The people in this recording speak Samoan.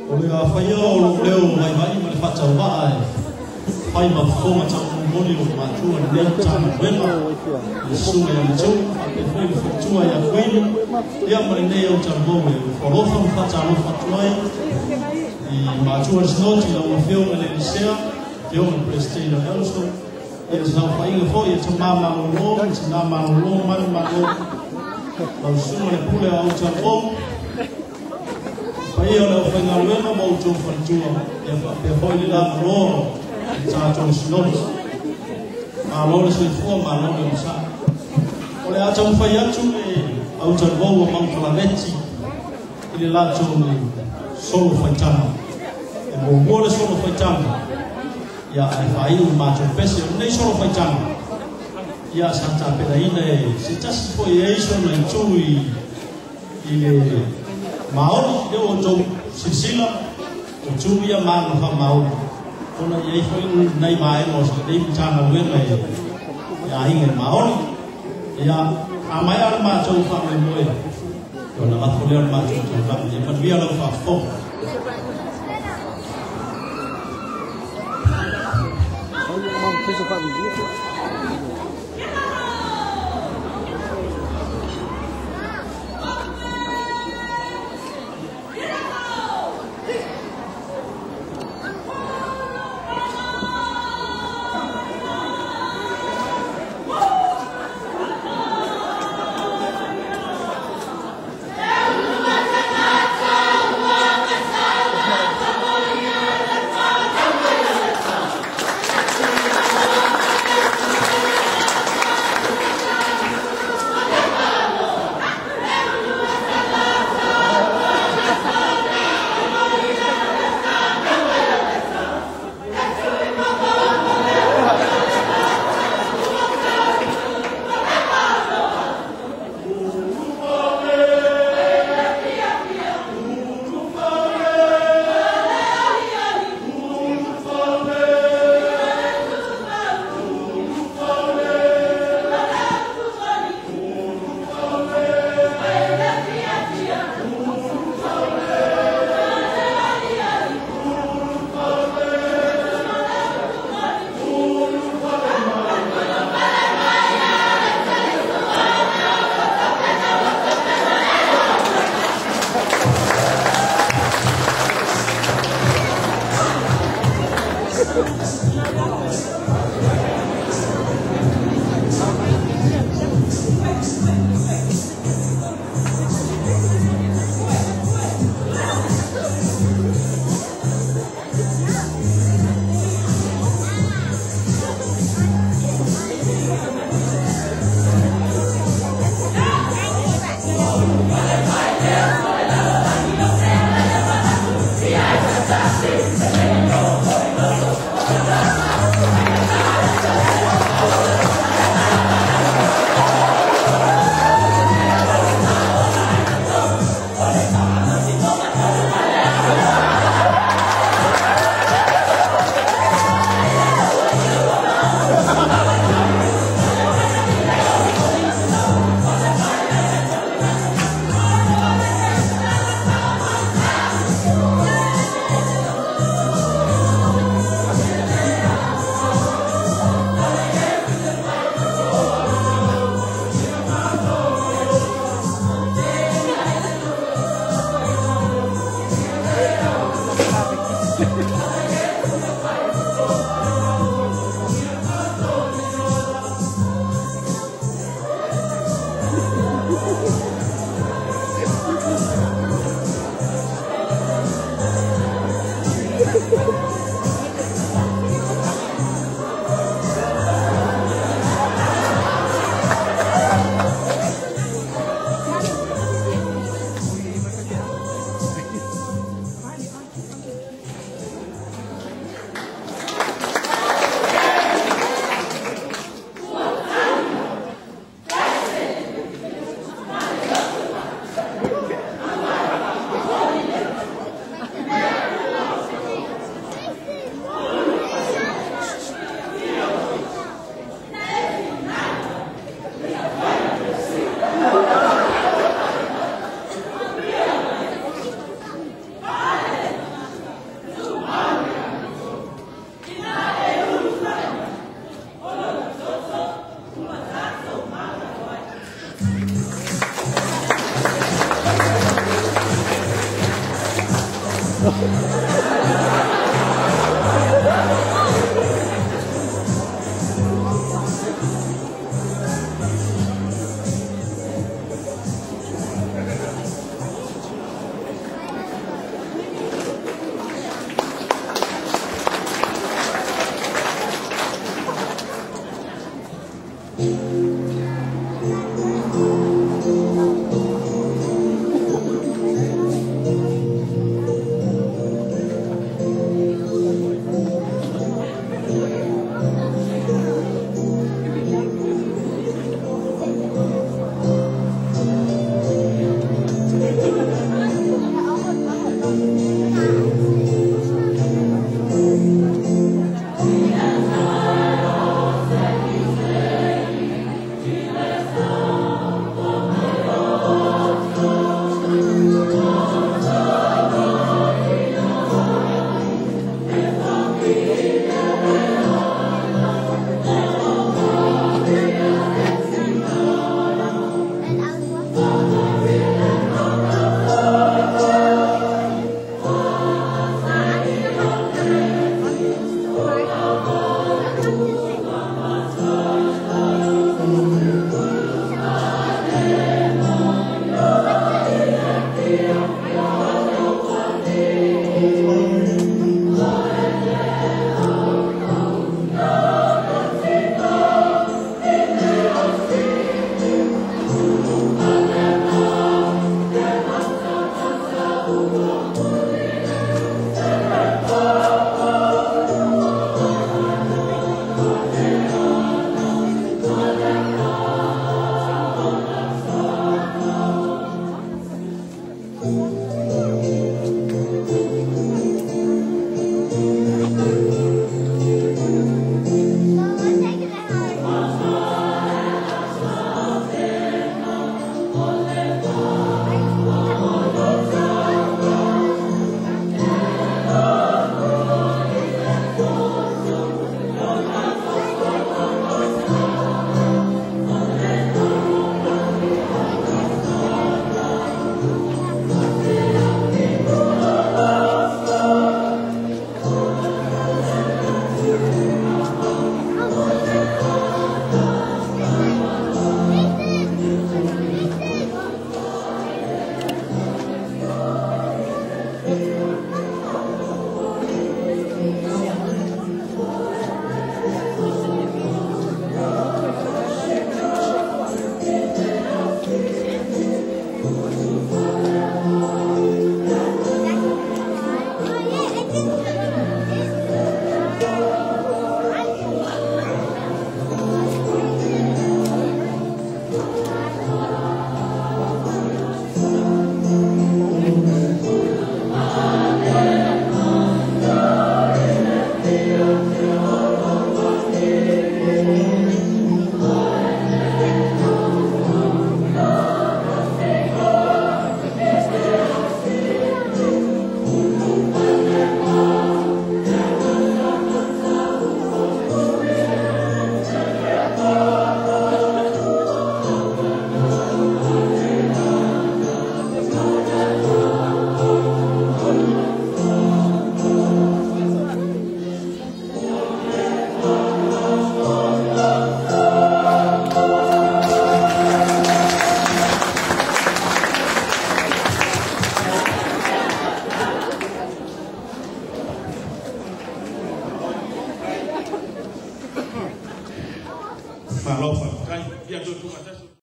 O le afaia o lou leo vaivai ma le faatauvaa e fai ma fofoga taumolimoli o matua i lenei Matagaluega, le susuga ia Matiu, faapea foi le faletua ia Kuini, ia ma lenei autalavou e ofo alofa ma faatalofa atu ai i matua le Sinoti, lau Afioga i le Elisea, afioga i le Peresetene o le Auso, ia le saofaiga foi e tamā malolo, tinā malolo, malu malo, lau susuga le pule o autalavou, paia o le aufaigaluega ma outou faletua, ia faapea foi le lavaloa o le tatou Sinoti. Malo le soifua, malo le onosai. O le a taumafai atu le autalavou o Mount i le latou solo faitama. E muamua le solo faitama, ia ae faaiu le matou pese. O lenei solo faitama, ia sa tapenaina e se tasi foi e ai sona itu i le maoli, lea ua outou silasila, o tu ia ma aga faamaoli. Ona i ai foi nai vaega o lenei Matagaluega e aiga i maoli. Ia, a maea le matou faamoemoe, ona lafo lea o le matou taulaga. Ia manuia lau faafofoga. Malo faafetai. Ia toe tuufaatasi.